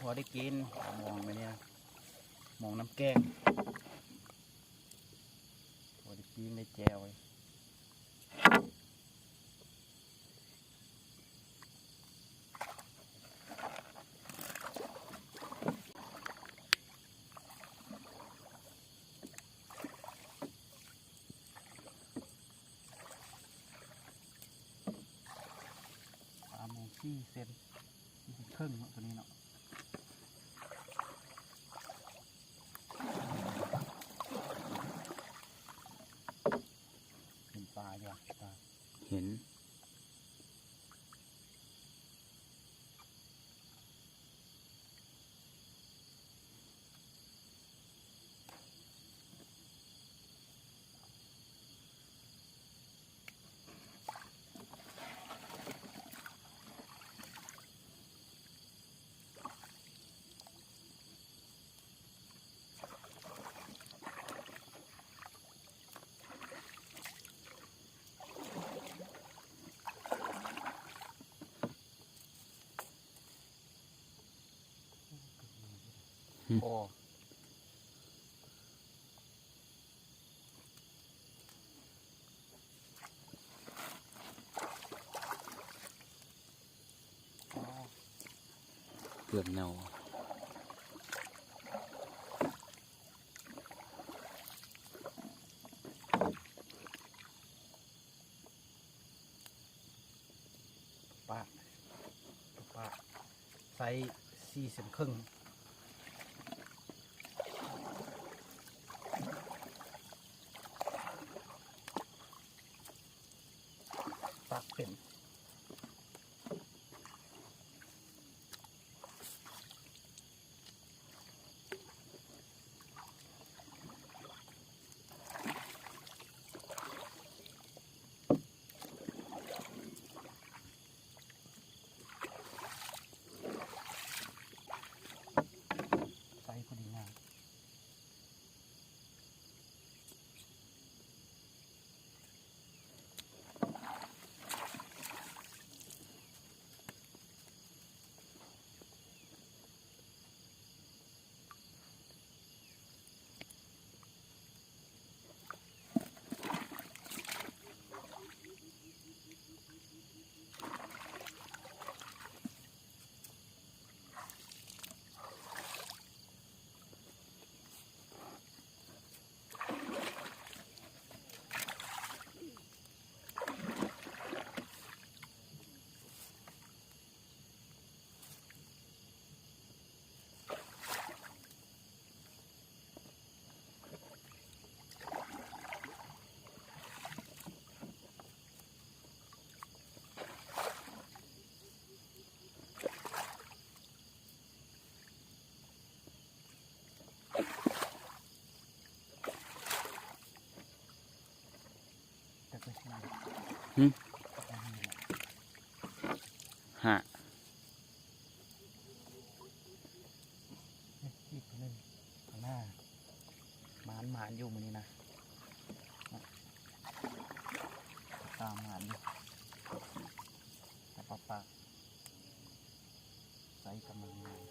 ພໍໄດ້ກິນ ມອງໄປນີ້ ມອງນ້ຳແກງ ພໍໄດ້ປີ້ງໄດ້ແຈ່ວ. ປາມອງສີ່ເຊັນ ສີ່ເຊັນເຄິ່ງເນາະ ໂຕນີ້ເນາະ. ເຫັນປາຢູ່ຫວາ? ເຫັນ. ເກືອບເນົ່າ. ປາ ປາ ໄຊສີ່ເຊັນເຄິ່ງ ປາກເປັນ. ໄຊພໍດີງາມ. ຫຶ ຫ້າ ອີກໜຶ່ງ ຂ້າງໜ້າ ໝານ ໝານຢູ່ມື້ນີ້ນະ ຕາມໝານຢູ່ ແຕ່ປາປາ ໃສ່ກຳລັງງາມ.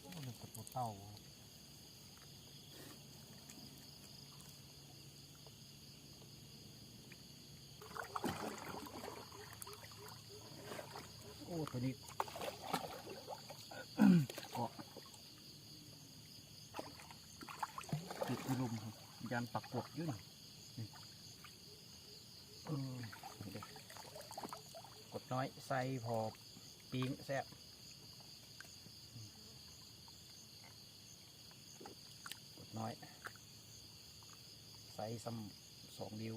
ໂອ້ ເປັນຕົວເຕົ່າ. ໂອ້ ຕົວນີ້ເກາະຕິດຢູ່ລຸ່ມ ຢ້ານປາກົດຢູ່ນີ້ ນີ້ ເອີ ນີ້ເດ້ ກົດນ້ອຍໃສ່ພໍປີ້ງແຊບ. ກົດນ້ອຍ ໃສ່ຊ່ຳສອງນິ້ວ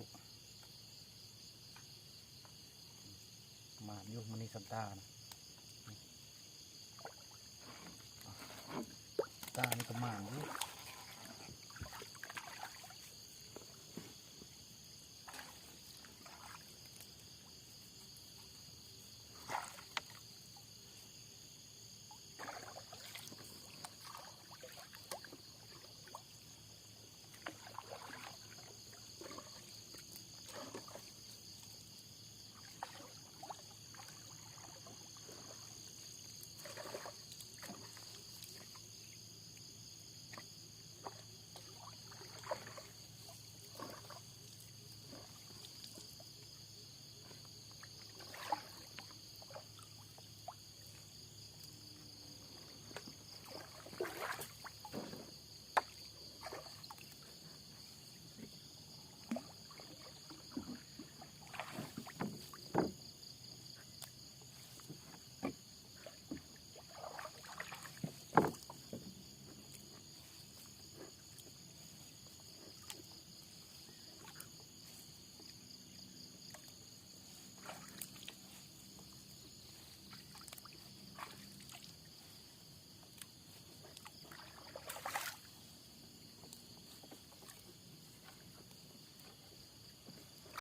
ໝານຢູ່ມື້ນີ້ ຊານຕານະ ຊານຕານີ້ກໍໝານຢູ່.